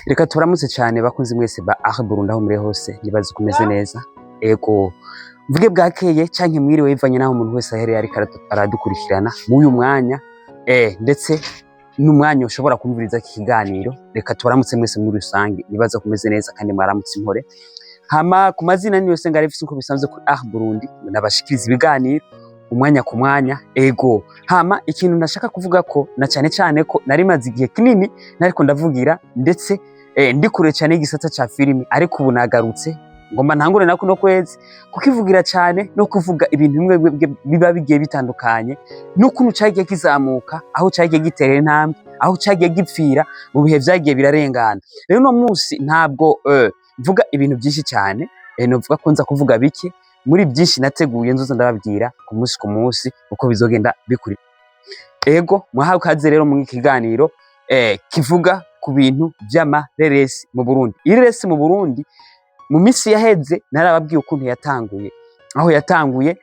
Reka turamutse cyane bakunzi mwese ba Art Burundi aho muri hose, nibaze kumeze neza. Ego, mvuge bwakeye canke mwiriwe bivanye naho umuntu wese ahereye ariko aradukurikirana mw'uyu mwanya, ndetse n'umwanya ushobora kumviriza iki kiganiro. Reka tubaramutse mwese muri rusange, nibaza kumeze neza kandi mwaramutse impore. Hama ku mazina ni yose ngari mfise uko bisanzwe kuri Art Burundi, nabashikiriza ibiganiro umwanya ku mwanya. Ego, hama ikintu ndashaka kuvuga ko na cyane cyane ko nari maze igihe kinini nariko ndavugira ndetse ndi kure cyane y'igisata ca filimi, ariko ubu nagarutse ngomba ntangure na kuno kwezi kukivugira cyane no kuvuga ibintu bimwe biba bigiye bitandukanye n'ukuntu cagiye kizamuka, aho cagiye gitera intambwe, aho cagiye gipfira mu bihe vyagiye birarengana. Rero uno munsi ntabwo mvuga ibintu byinshi cyane, novuga ko nza kuvuga bike muri byinshi nateguye nzoza ndababwira ku munsi ku munsi uko bizogenda bikuri. Ego, mwahawe ikaze rero mu kiganiro kivuga ku bintu vy'amareresi mu Burundi. Ireresi mu Burundi mu minsi yaheze narababwiye ukuntu yatanguye, aho yatanguye,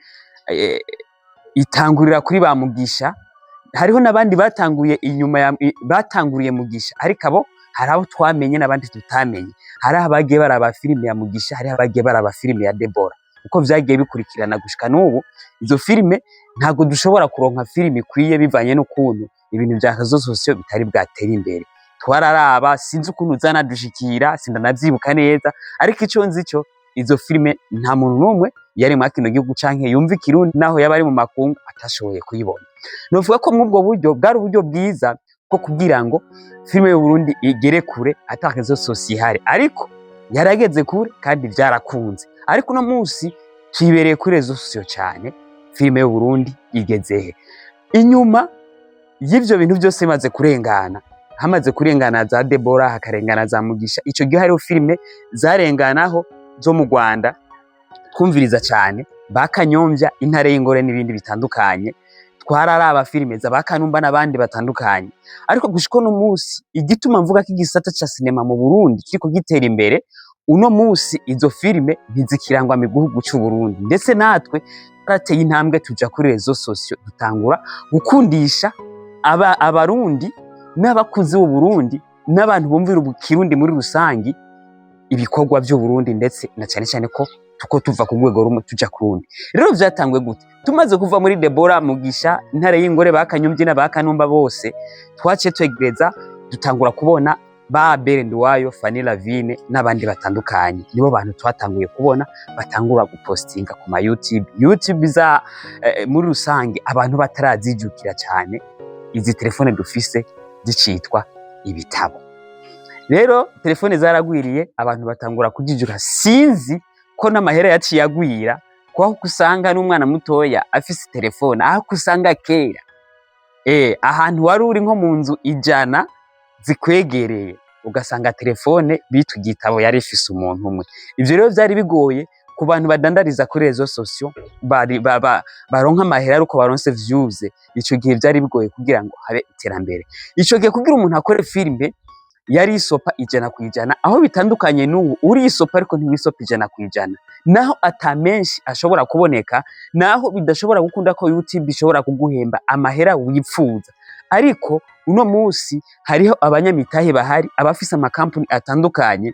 itangurira kuri ba Mugisha. Hariho n'abandi batanguye inyuma ya batanguriye Mugisha, ariko abo hari abo twamenye n'abandi tutamenye. Hari abagiye baraba filime ya Mugisha, hari abagiye baraba filime ya Debora, uko vyagiye bikurikirana gushika n'ubu. Izo filime ntabwo dushobora kuronka filime ikwiye bivanye n'ukuntu ibintu vya réseaux sociaux bitari bwatera imbere. Twararaba, sinzi ukuntu zanadushikira, sindanavyibuka neza, ariko ico nzi cyo izo filime nta muntu n'umwe yari muri kino gihugu canke yumva ikirundi naho yaba ari mu makungu atashoboye kuyibona. Novuga ko mw'ubwo buryo bwari uburyo bwiza bwo kugira ngo filime y'Uburundi igere kure ata réseaux sociaux ihari, ariko yarageze kure kandi vyarakunze. Ariko uno munsi tuyibereye kuri réseaux sociaux cyane. Filime y'Uburundi igeze he inyuma y'ivyo bintu byose bimaze kurengana? Hamaze kurengana za Debora, hakarengana za Mugisha. Ico gihe hariho filime zarenganaho zo mu Rwanda twumviriza cyane, ba Kanyombya, Intare y'Ingore n'ibindi bitandukanye. Twararaba filime za ba Kanumba n'abandi batandukanye. Ariko gushika uno munsi, igituma mvuga ko igisata ca sinema mu Burundi kiriko gitera imbere, uno munsi izo filime ntizikirangwa mu gihugu c'u Burundi, ndetse natwe twarateye intambwe tuja kuri réseaux sociaux, dutangura gukundisha abarundi n'abakuzi b'u Burundi n'abantu bumvira Kirundi muri rusangi ibikorwa vy'u Burundi, ndetse na cyane cyane ko tuko tuva ku rwego rumwe tuja ku rundi. Rero vyatanguye gute? Tumaze kuva muri Debora, Mugisha, Intare y'Ingore, ba Kanyombyi na ba Kanumba bose, twaciye twegereza dutangura kubona ba Abel Nduwayo, Fanny Lavine n'abandi batandukanye. Nibo bantu twatanguye kubona batangura gupostinga ku ma YouTube. YouTube za muri rusange abantu batarazijukira cyane, izi telefone dufise zicitwa ibitabo. Rero telefone zaragwiriye, abantu batangura kujijura. Sinzi ko n'amahera yaciye agwira, kuko usanga n'umwana mutoya afise telefone, aho usanga kera ahantu wari uri nko mu nzu 100 zikwegereye, ugasanga telefone bita igitabo yari ifise umuntu umwe. Ivyo rero vyari bigoye ku bantu badandariza kuri réseaux sociaux, bari baronka amahera ariko baronse views. Ico gihe vyari bigoye kugira ngo habe iterambere. Ico gihe kugira umuntu akore filime yari isopa 100%, aho bitandukanye n'ubu urisopa ariko ntiwisopa 100%, naho ata menshi ashobora kuboneka, naho bidashobora gukunda ko YouTube ishobora kuguhemba amahera wipfuza. Ariko uno munsi hariho abanyamitahe bahari, abafise amakampuni atandukanye,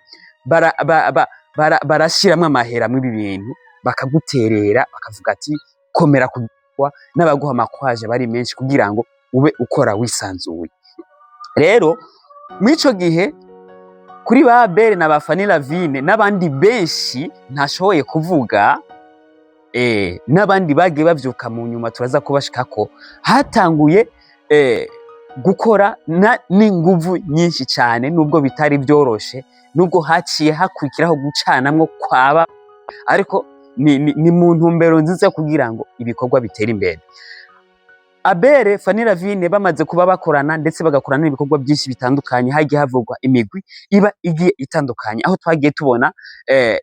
barashiramwo amahera mw'ibi bintu, bakaguterera, bakavuga ati komera kugwa, n'abaguha amakwaje bari menshi kugira ngo ube ukora wisanzuye. Rero mw'ico gihe kuri ba Bere na ba Fanny Lavine n'abandi benshi ntashoboye kuvuga, n'abandi bagiye bavyuka mu nyuma turaza kubashikako, hatanguye gukora n'inguvu nyinshi cyane, nubwo bitari byoroshe, nubwo haciye hakurikiraho gucanamwo kwaba, ariko ni mu ntumbero nziza kugira ngo ibikorwa bitere imbere. Abere, Fanny Lavine bamaze kuba bakorana, ndetse bagakorana n'ibikorwa byinshi bitandukanye, hagiye havugwa imigwi iba igiye itandukanye, aho twagiye tubona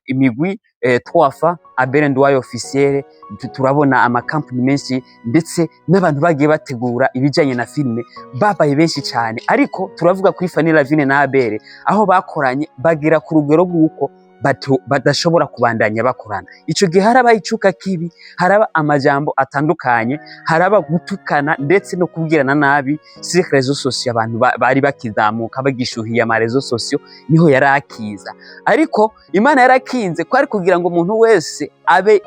imigwi Twafa, Abere Nduwayo officiel, turabona amakampani menshi, ndetse n'abantu bagiye bategura ibijanye na filime babaye benshi cyane. Ariko turavuga kuri Fanny Lavine na Abere, aho bakoranye bagera ku rugero rw'uko badashobora kubandanya bakorana. Ico gihe harabaye icuka kibi, haraba amajambo atandukanye, haraba gutukana ndetse no kubwirana nabi sur réseaux sociaux. Abantu bari bakizamuka, bagishuhiye ama réseaux sociaux, niho yari akiza. Ariko Imana yarakinze, kwari kugira ngo umuntu wese abe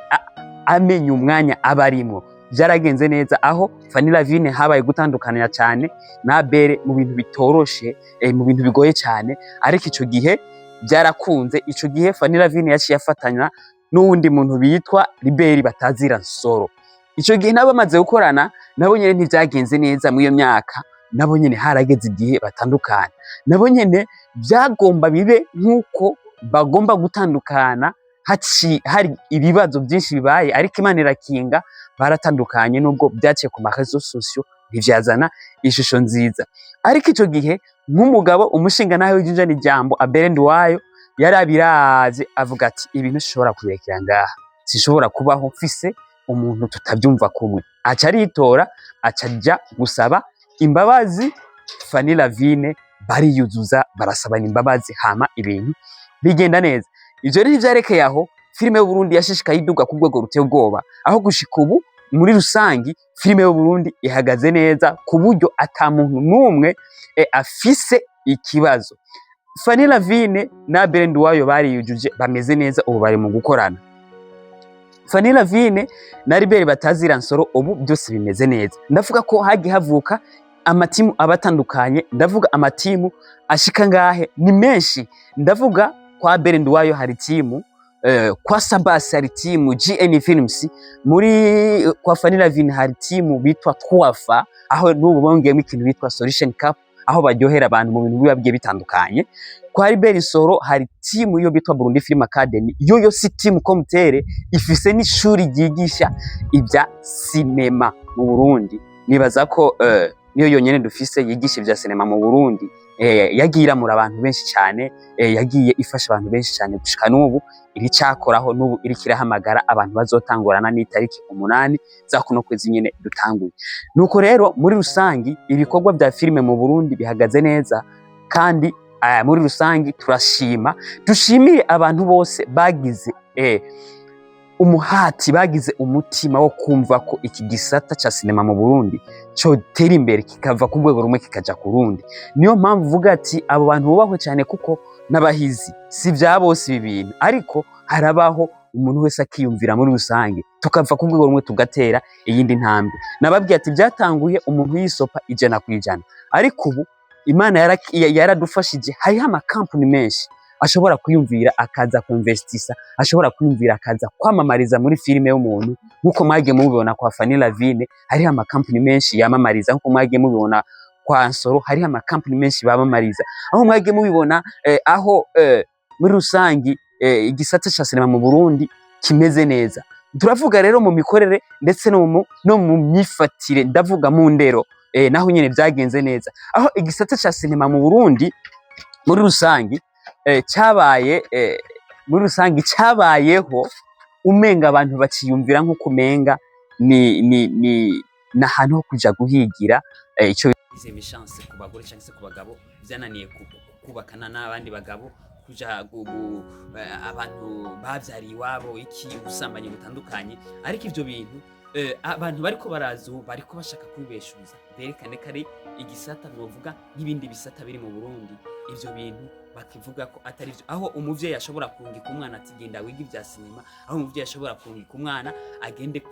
amenye umwanya aba arimwo. Byaragenze neza, aho Fanny Lavine habaye gutandukanira cyane na Abel mu bintu bitoroshe, mu bintu bigoye cyane, ariko ico gihe byarakunze. Ico gihe Fanny Lavine yaciye afatanya n'uwundi muntu bitwa Liberi batazira Nsoro. Ico gihe nabo bamaze gukorana, nabo nyene ntivyagenze neza. Muri iyo myaka nabo nyene harageze igihe batandukana. Nabo nyene byagomba bibe nk'uko bagomba gutandukana, haci hari ibibazo byinshi bibaye, ariko Imana irakinga, baratandukanye. Nubwo byaciye ku ma réseaux sociaux, ntivyazana ishusho nziza. Ariko ico gihe nk'umugabo, umushinga nawe w'ijunja n'ijambo, Abel Nduwayo, yarabiravye avuga ati: "Ibintu sinshobora kubirekera ngaha, sinshobora kubaho mfise umuntu tutavyumva kumwe." Aca aritora, aca aja gusaba imbabazi Fanny Lavine, bariyuzuza, barasabana imbabazi, hama ibintu bigenda neza. Ivyo rero ntivyarekeye aho. Filime y'Uburundi yashishikaye iduga ku rwego ruteye ubwoba, aho gushika ubu muri rusangi filime y'Uburundi ihagaze neza, ku buryo ata muntu n'umwe afise ikibazo. Fanny Lavine na Abel Nduwayo bariyujuje, bameze neza, ubu bari mu gukorana. Fanny Lavine na Liberi batazira Nsoro, ubu byose bimeze neza. Ndavuga ko hagiye havuka amatimu aba atandukanye. Ndavuga amatimu ashika ngahe? Ni menshi. Ndavuga kwa Abel Nduwayo hari timu, kwa Sabas hari timu GN Films, muri kwa Fanny Lavine hari timu bitwa Twafa, aho n'ubu bongeyemo ikintu bitwa Solution Cup, aho baryohera abantu mu bintu biba bigiye bitandukanye. Kwa Liberi Nsoro hari timu yo bitwa Burundi Film Academy. Yo si timu komutere, ifise n'ishuri ryigisha ibya sinema mu Burundi. Nibaza ko niyo yonyene dufise yigisha ibya sinema mu Burundi. Yagiye iramura abantu benshi cyane, yagiye ifasha abantu benshi cyane. Gushika n'ubu iricakoraho, n'ubu iriko irahamagara abantu bazotangurana n'itariki 8 za kuno kwezi nyene dutanguye. Nuko rero muri rusangi ibikorwa vya filime mu Burundi bihagaze neza, kandi muri rusangi turashima. Dushimire abantu bose bagize umuhati, bagize umutima wo kumva ko iki gisata ca sinema mu Burundi cotera imbere, kikava ku rwego rumwe kikaja ku rundi. Niyo mpamvu uvuga ati abo bantu bubahwe cyane, kuko n'abahizi si vya bose ibi bintu, ariko harabaho umuntu wese akiyumvira muri rusange, tukava ku rwego rumwe tugatera iyindi ntambwe. Nababwiye ati byatanguye umuntu yisopa 100%, ariko ubu Imana yaradufashije, hariho amakampani menshi ashobora kwiyumvira akaza kuinvestisa, ashobora kwiyumvira akaza kwamamariza muri filime y'umuntu, nk'uko mwagiye mubibona kwa Fanny Lavine. Hariho amakampani menshi yamamariza, nk'uko mwagiye mubibona kwa Nsoro, hariho amakampani menshi bamamariza, aho mwagiye mubibona aho muri rusangi igisata ca sinema mu Burundi kimeze neza. Turavuga rero mu mikorere ndetse no mu myifatire, ndavuga mu ndero, naho nyene vyagenze neza, aho igisata ca sinema mu Burundi muri rusangi cyabaye muri rusangi cyabayeho umenga abantu baciyumvira nk'uko umenga ni n'ahantu ho kuja guhigira ico chance ku bagore cyangwa se ku bagabo byananiye kubakana n'abandi bagabo, kuja abantu bavyariye iwabo, iki, ubusambanyi butandukanye. Ariko ivyo bintu abantu bariko baraza ubu bariko bashaka kubibeshuza, berekane ko ari igisata novuga nk'ibindi bisata biri mu Burundi. Ivyo bintu bakivuga ko atari vyo, aho umuvyeyi ashobora kurungika umwana ati: "Genda wige ibya sinema", aho umuvyeyi ashobora kurungika umwana agende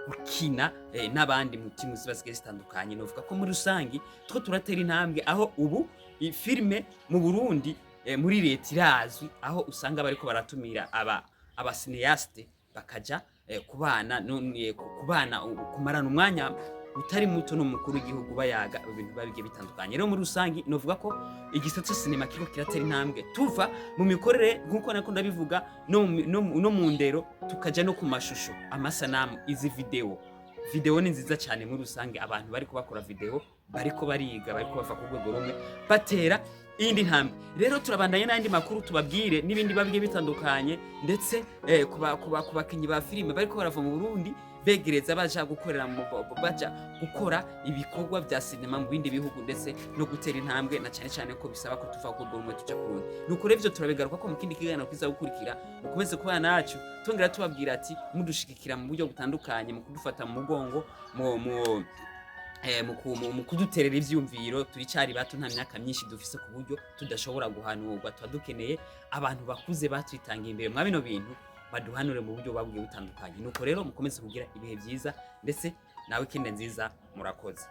gukina n'abandi mu timu ziba zigiye zitandukanye. Novuga ko muri rusangi two turatera intambwe, aho ubu filime mu Burundi muri leta irazwi, aho usanga bariko baratumira aba cinéastes bakaja kubana no, kubana kumarana umwanya utari muto n'umukuru w'igihugu, bayaga ibintu biba bigiye bitandukanye. Rero muri rusangi novuga ko igisata sinema kiriko kiratera intambwe, tuva mu mikorere nk'uko nako ndabivuga, no mu ndero, tukaja no ku mashusho, amasanamu. Izi video ni nziza cyane. Muri rusange abantu bariko bakora video bariko bariga, bariko bava ku rwego rumwe batera iyindi ntambwe. Rero turabandanya n'andi makuru, tubabwire n'ibindi biba bigiye bitandukanye, ndetse ku bakinyi ba filime bariko barava mu Burundi berekeza. Begereza baja gukorera baja gukora ibikorwa vya sinema mu bindi bihugu, ndetse no gutera intambwe, na cyane cyane ko bisaba ko tuva ku rwego rumwe tuja ku rundi. Nuko rero ivyo turabigaruka ko mu kindi kiganiro kiza gukurikira. Mukomeze kubana nacu, tongera tubabwira ati mudushigikira mu buryo butandukanye, mu kudufata mu mugongo, mu kuduterera ivyumviro. Turicari bato, nta myaka myinshi dufise ku buryo tudashobora guhanurwa. Tuba dukeneye abantu bakuze batwitangiye imbere mwa bino bintu, baduhanure mu buryo babwiye butandukanye. Nuko rero mukomeze kugira ibihe byiza, ndetse nawe ikindi nziza. Murakoze.